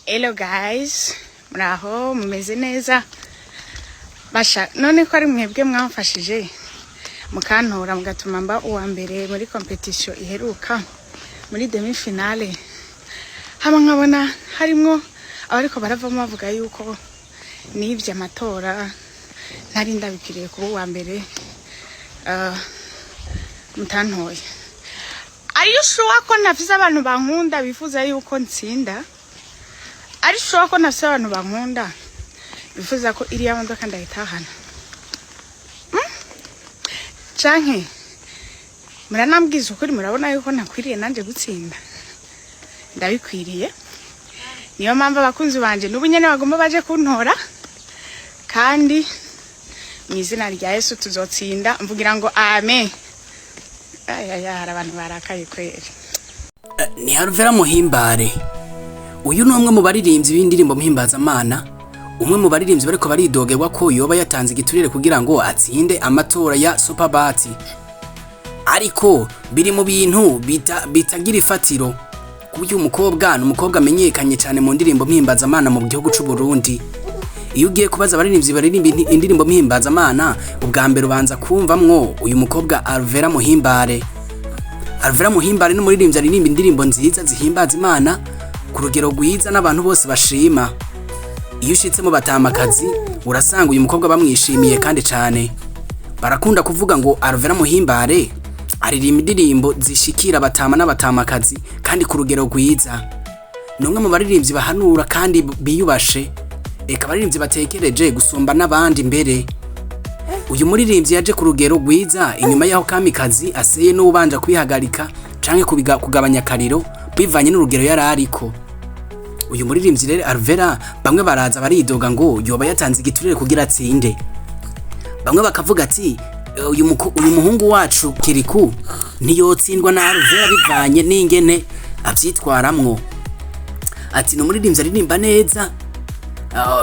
Hello guys, muraho, mumeze neza? Basha, none ko ari mwebwe mwamfashije mukantora, mugatuma mba uwa mbere muri competition iheruka, muri demi finale, hama nkabona harimwo abariko baravamo bavuga yuko nivye amatora, ntari ndabikwiriye kuba uwa mbere, mutantoye. Are you sure ko ntafise abantu bankunda bifuza yuko ntsinda? Ari sure ko ntafise abantu bankunda bifuza ko iriya modoka ndayitahana? Canke muranambwiza ukuri, murabona yuko ntakwiriye nanje gutsinda? Ndabikwiriye. Niyo mpamvu abakunzi banje n'ubu nyene bagomba baje kuntora, kandi mu izina rya Yesu tuzotsinda. Mvugira ngo amen. Ayaya, hari abantu barakaye kweri. Ni Alvera Muhimbare. Uyu ni umwe mu baririmbyi b'indirimbo mpimbazamana, umwe mu baririmbyi bariko baridogerwa ko yoba yatanze igiturire kugira ngo atsinde amatora ya Superbat. Ariko biri mu bintu bitagira ifatiro, kuburyo umukobwa ni umukobwa amenyekanye cyane mu ndirimbo mpimbazamana mu gihugu c'u Burundi. Iyo ugiye kubaza abaririmbyi baririmba indirimbo mpimbazamana, ubwa mbere ubanza kumvamwo uyu mukobwa Alvera Muhimbare. Alvera Muhimbare ni umuririmbyi aririmba indirimbo nziza zihimbaza Imana ku rugero rwiza n'abantu bose bashima. Iyo ushitse mu batamakazi, urasanga uyu mukobwa bamwishimiye kandi cane. Barakunda kuvuga ngo Alvera Muhimbare aririmba indirimbo zishikira abatama n'abatamakazi kandi ku rugero rwiza. Ni umwe mu baririmbyi bahanura kandi biyubashe, eka abaririmbyi batekereje gusumba n'abandi mbere. Uyu muririmbyi yaje ku rugero rwiza inyuma y'aho Kamikazi aseye n'ubanja kwihagarika canke kugabanya akariro bivanye n'urugero yari ariko. Uyu muririmbyi rero Alvera, bamwe baraza baridoga ngo yoba yatanze igiturire kugira atsinde. Bamwe bakavuga ati uyu muhungu wacu Kiriku ntiyotsindwa na Alvera bivanye n'ingene avyitwaramwo. Ati ni umuririmbyi aririmba neza.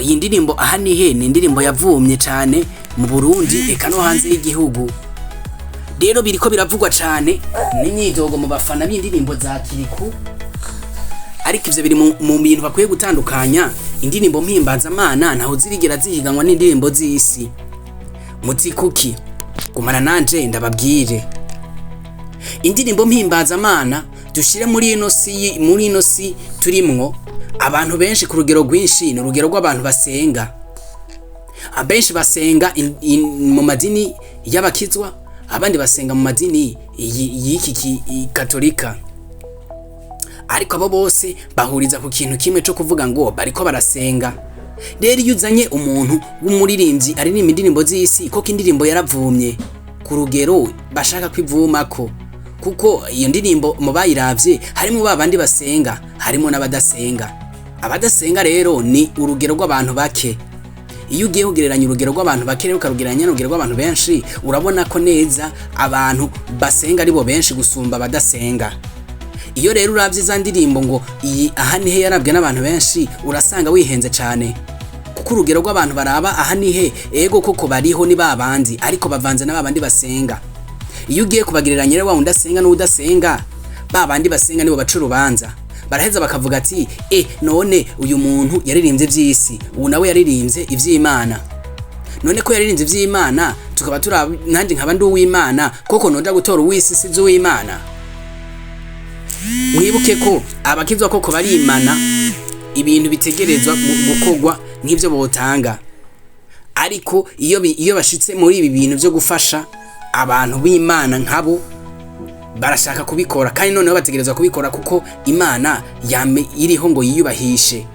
Iyi ndirimbo "Aha nihe" ni indirimbo yavumye cane mu Burundi, eka no hanze y'igihugu. Rero biriko biravugwa cane n'imyidogo mu bafana b'indirimbo za Kiriku, ariko ivyo biri mu bintu bakwiye gutandukanya. Indirimbo mpimbazamana ntaho zirigera zihiganwa n'indirimbo z'isi. Muti kuki? Gumana nanje ndababwire. Indirimbo mpimbazamana, dushire muri ino si, muri ino si turimwo abantu benshi ku rugero rwinshi, ni urugero rw'abantu basenga. Abenshi basenga mu madini y'abakizwa, abandi basenga mu madini y'iki katolika, ariko abo bose bahuriza ku kintu kimwe cyo kuvuga ngo bariko barasenga. Rero iyo uzanye umuntu w'umuririmbyi aririmba indirimbo z'isi, koko indirimbo yaravumye ku rugero bashaka kwivumako, kuko iyo ndirimbo mu bayiravye harimo ba bandi basenga, harimo n'abadasenga. Abadasenga rero ni urugero rw'abantu bake. Iyo ugiye kugereranya urugero rw'abantu bake rero ukarugereranya n'urugero rw'abantu benshi, urabona ko neza abantu basenga aribo benshi gusumba abadasenga. Iyo rero uravye za ndirimbo ngo iyi "Aha nihe" yarabwe n'abantu benshi, urasanga wihenze cane, kuko urugero rw'abantu baraba "Aha nihe", ego koko bariho, ni babandi, ariko bavanze na babandi basenga. Iyo ugiye kubagereranya rero wa wundi asenga n'udasenga, babandi basenga nibo baca urubanza, baraheza bakavuga ati: "E, none uyu muntu yaririmbye ivy'isi, ubu nawe yaririmbye ivy'Imana. None ko yaririmbye ivy'Imana, tukaba turi nanjye nkaba ndi uw'Imana, koko noja gutora uw'isi si uw'Imana?" Mwibuke ko abakizwa koko barimana ibintu bitegerezwa gukorwa nk'ivyo botanga, ariko iyo bashitse muri ibi bintu vyo gufasha abantu b'Imana nkabo, barashaka kubikora, kandi noneho bategerezwa kubikora kuko Imana yame iriho ngo yiyubahishe.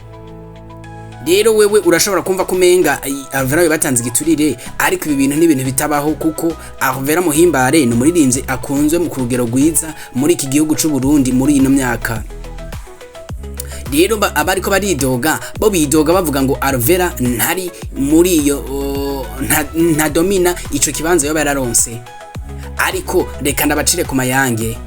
Rero wewe urashobora kumva ko umenga Alvera we batanze igiturire, ariko ibi bintu ni ibintu bitabaho, kuko Alvera Muhimbare ni umuririmbyi akunzwe mu rugero rwiza muri iki gihugu c'u Burundi muri ino myaka. Rero abariko baridoga bo bidoga bavuga ngo Alvera ntari muri iyo nta domina ico kibanza yoba yararonse. Ariko reka ndabacire ku mayange.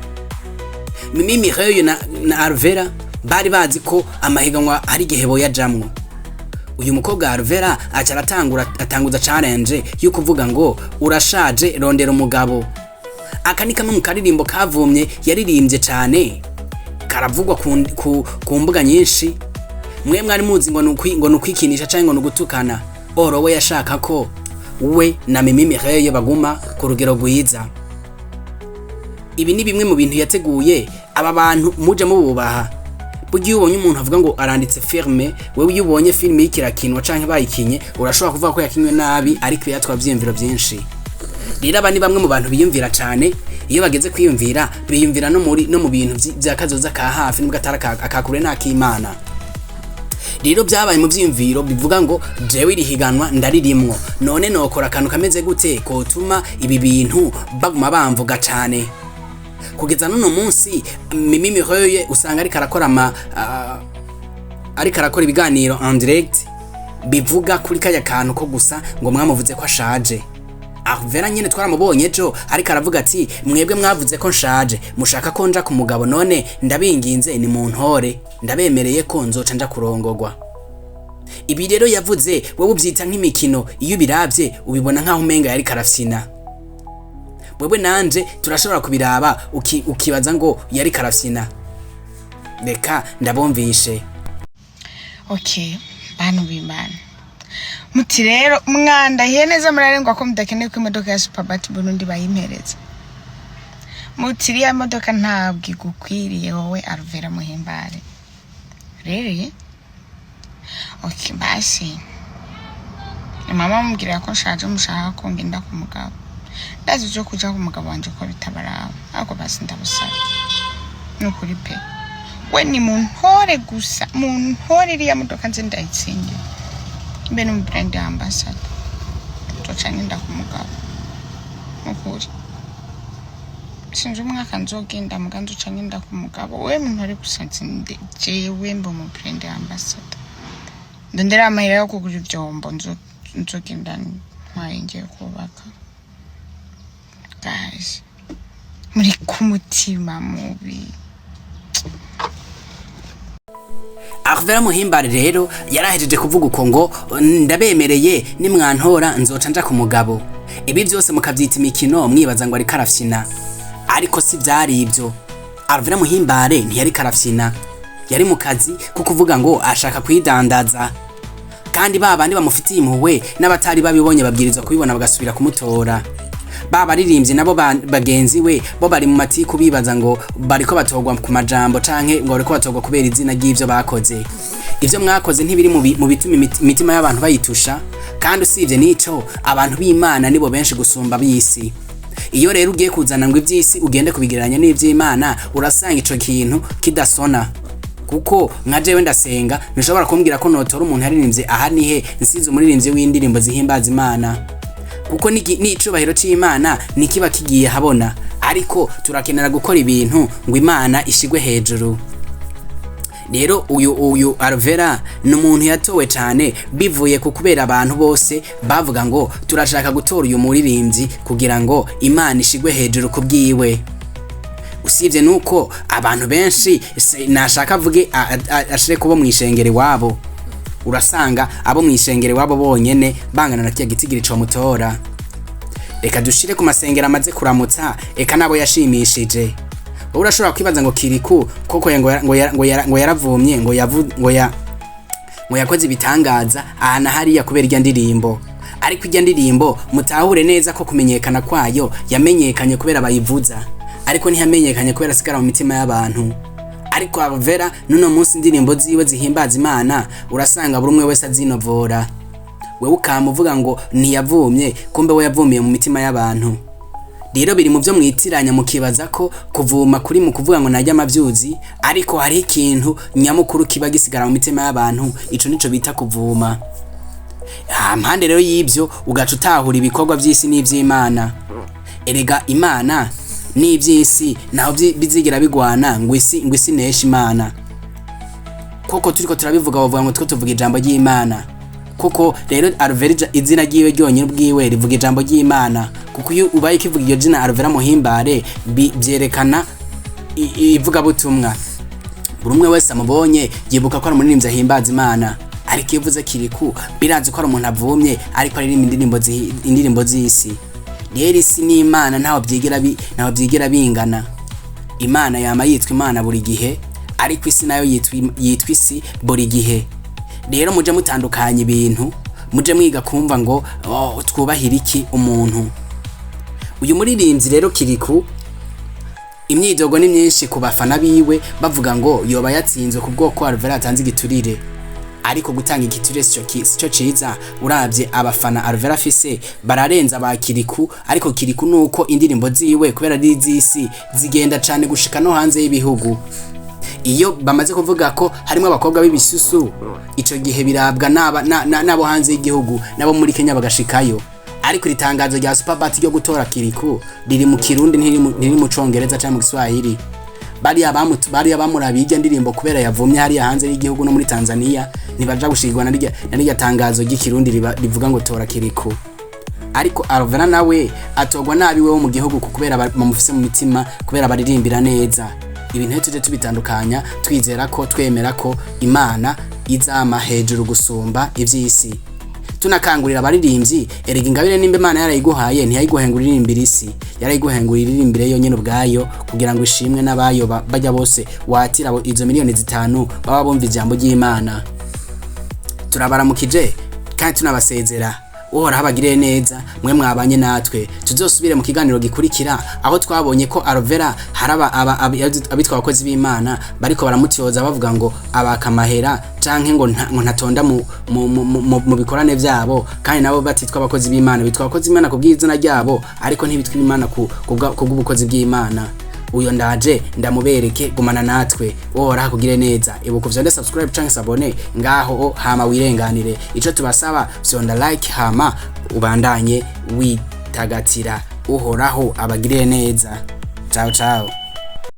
Mimi Mireille na Alvera bari bazi ko amahiganwa hari igihe boyajamwo. Uyu mukobwa Alvera aca aratangura, atanguza challenge yo kuvuga ngo "Urashaje, rondera umugabo". Aka ni kamwe mu karirimbo kavumye, yaririmbye cane, karavugwa ku mbuga nyinshi. Mwe mwari muzi ngo nukwi ngo nukwikinisha canke ngo nugutukana. Oro we yashaka ko we na Mimi Mireille baguma ku rugero rwiza. Ibi ni bimwe mu bintu yateguye. Aba bantu muje mububaha. Burya iyo ubonye umuntu avuga ngo aranditse filme, wewe iyo ubonye filme y'ikirakinwa canke bayikinye, urashobora kuvuga ko yakinywe nabi, ariko yatwa vyiyumviro vyinshi. Rero aba ni bamwe mu bantu biyumvira cane. Iyo bageze kwiyumvira, biyumvira no muri no mu bintu vya kazoza ka hafi, nubwo atari akakure n'akimana. Rero byabaye mu vyiyumviro bivuga ngo jewe iri higanwa ndaririmwo, none nokora akantu kameze gute kotuma ibi bintu baguma bamvuga cane? Kugeza n'uno munsi Mimi Mireille usanga ariko arakora ama ariko arakora ibiganiro en direct bivuga kuri kaya kantu ko gusa ngo mwamuvuze ko ashaje. Alvera nyene twaramubonye ejo ariko aravuga ati: "Mwebwe mwavuze ko nshaje, mushaka ko nja ku mugabo, none ndabinginze ni mu ntore, ndabemereye ko nzoca nja kurongogwa." Ibi rero yavuze, wowe ubyita nk'imikino. Iyo ubiravye ubibona nk'aho umenga yariko arafyina. Wewe nanje turashobora kubiraba ukibaza ngo yariko arafyina. Reka ndabumvishe. Okay, bantu b'Imana, muti rero mwandahiye neza, murarengwa ko mudakeneye ko imodoka ya Superbat Burundi bayimpereza. Muti iriya modoka ntabwo igukwiriye wowe Alvera Muhimbare. Rero okay, basi mama mubwira ko nshaje, mushaka ko ngenda ku mugabo. Ndazi ivyo kuja ku mugabo wanje ko bitabaraba, ariko basi ndabusaba, ni ukuri pe, we ni muntore gusa, muntore iriya modoka nze ndayitsindira, mbe n'umu brand ambassador, nzoca ngenda ku mugabo. Nukuri sinzi umwaka nzogenda, muga nzoca ngenda ku mugabo. We muntore gusa ntsinde, jewe mbe umu brand ambassador, ndondera amahera yo kugura ivyombo, nzogenda ntwaye ngiye kubaka. Guys, muri ku mutima mubi. Alvera Muhimbare rero yarahejeje kuvuga uko ngo ndabemereye nimwantora nzoca nja ku mugabo. Ibi byose mukabyita imikino, mwibaza ngo ariko arafyina, ariko si byari ibyo. Alvera Muhimbare ntiyari karafyina, yari mu kazi ko kuvuga ngo ashaka kwidandaza, kandi ba bandi bamufitiye impuhwe n'abatari babibonye babwirizwa kubibona bagasubira kumutora. Ba baririmbyi nabo bagenzi we bo bari mu matiku, bibaza ngo bariko batogwa ku majambo canke ngo bariko batogwa kubera izina ry'ivyo bakoze. Ivyo mwakoze ntibiri mu bituma imitima y'abantu bayitusha. Kandi usibye n'ico, abantu b'Imana nibo benshi gusumba b'isi. Iyo rero ugiye kuzana ngo iby'isi ugende kubigereranya n'iby'Imana, urasanga ico kintu kidasona, kuko nka jewe ndasenga, ntushobora kumbwira ko notora umuntu yaririmbye aha nihe nsize umuririmbyi w'indirimbo zihimbaza Imana, kuko n'icubahiro c'Imana nikiba kigiye habona. Ariko turakenera gukora ibintu ngo Imana ishigwe hejuru. Rero uyu Alvera ni umuntu yatowe cyane bivuye ku kubera abantu bose bavuga ngo turashaka gutora uyu muririmbyi kugira ngo Imana ishigwe hejuru ku bwiwe. Usibye nuko abantu benshi nashaka avuge ashire kubo mwishengero iwabo, urasanga abo mwishengero iwabo bonyene bangana na kiya gitigiri co mutora. Reka dushire ku masengero amaze kuramutsa, eka nabo yashimishije. Wowe urashobora kwibaza ngo Kiriku koko ngo yaravumye, ngo yavu ngo ya ngo yakoze ibitangaza aha na hariya kubera irya ndirimbo. Ariko irya ndirimbo mutahure neza ko kumenyekana kwayo yamenyekanye kubera bayivuza, ariko ntiyamenyekanye kubera asigara mu mitima y'abantu. Ariko Alvera n'uno munsi indirimbo ziwe zihimbaza Imana urasanga buri umwe wese azinovora. Wewe ukama uvuga ngo ntiyavumye, kumbe we yavumiye mu mitima y'abantu. Rero biri mu byo mwitiranya, mukibaza ko kuvuma kuri mu kuvuga ngo najya amavyuzi, ariko hari ikintu nyamukuru kiba gisigara mu mitima y'abantu, ico nico bita kuvuma. Mpande rero y'ibyo ugaca utahura ibikorwa by'isi n'ivy'Imana. Erega Imana n'ivy'isi naho bizigira bigwana ngo isi nesha Imana. Koko turiko turabivuga, bavuga ngo two tuvuga ijambo ry'Imana. Koko rero Alvera izina ryiwe ryonyine ubwiwe rivuga ijambo ry'Imana, kuko iyo ubaye ukivuga iryo zina Alvera Muhimbare byerekana ivugabutumwa. Buri umwe wese amubonye yibuka ko ari umuririmbyi ahimbaza Imana. Ariko iyo uvuze Kiriku, birazi ko ari umuntu avumye, ariko aririmba indirimbo z'isi. Rero isi n'Imana ntaho byigira bingana. Imana yama yitwa Imana buri gihe, ariko isi nayo yitwa isi buri gihe. Rero muje mutandukanya ibintu, muje mwiga kumva ngo oh, twubahira iki umuntu. Uyu muririmbyi rero Kirikou, imyidogo ni myinshi ku bafana biwe, bavuga ngo yoba yatsinzwe ku bwoko Alvera yatanze igiturire. Ariko gutanga igiturire sico ciza. Uravye abafana Alvera afise, bararenza ba Kirikou. Ariko Kirikou nuko indirimbo ziwe, kubera ari iz'isi, zigenda cane gushika no hanze y'ibihugu. Iyo bamaze kuvuga ko harimo abakobwa b'ibisusu, ico gihe birabwa n'abo hanze y'igihugu, nabo muri Kenya bagashikayo. Ariko iri tangazo rya Superbat ryo gutora Kirikou riri mu Kirundi, ntiri mu Congereza canke mu Kiswahili. Bariya bamurabiye irya ndirimbo kubera yavumye hariya hanze y'igihugu no muri Tanzania, ntibaja gushigwa na rirya tangazo ry'Ikirundi rivuga ngo tora Kirikou. Ariko Alvera nawe atorwa nabi wewe mu gihugu, kubera bamufise mu mitima, kubera baririmbira neza. Ibintu rero tuje tubitandukanya, twizera ko, twemera ko Imana izama hejuru gusumba ivy'isi. Tunakangurira abaririmbyi, erega ingabire nimba Imana yarayiguhaye, ntiyayiguhenga uririmbira isi, yarayiguhenga uririmbire yonyene ubwayo, kugira ngo ishimwe n'abayo bajya bose watira izo miliyoni 5 baba bumva ijambo ry'Imana. Turabaramukije kandi tunabasezera. Uhoraho abagirire neza mwe mwabanye natwe. Tuzosubire mu kiganiro gikurikira, aho twabonye ko Alvera hari abitwa abakozi b'Imana bariko baramutyoza, bavuga ngo abaka amahera canke ngo ntatonda mu bikorane vyabo, kandi nabo batitwa abakozi b'Imana. Bitwa abakozi b'Imana ku bw'izina ryabo, ariko ntibitwa Imana ku bw'ubukozi bw'Imana. Uyo ndaje ndamubereke. Gumana natwe. Uhoraho akugire neza. Ibuka uvyonde subscribe canke s'abonner ngaho, hama wirenganire. Ico tubasaba, fyonda like, hama ubandanye witagatira. Uhoraho abagirire neza. Ciao ciao.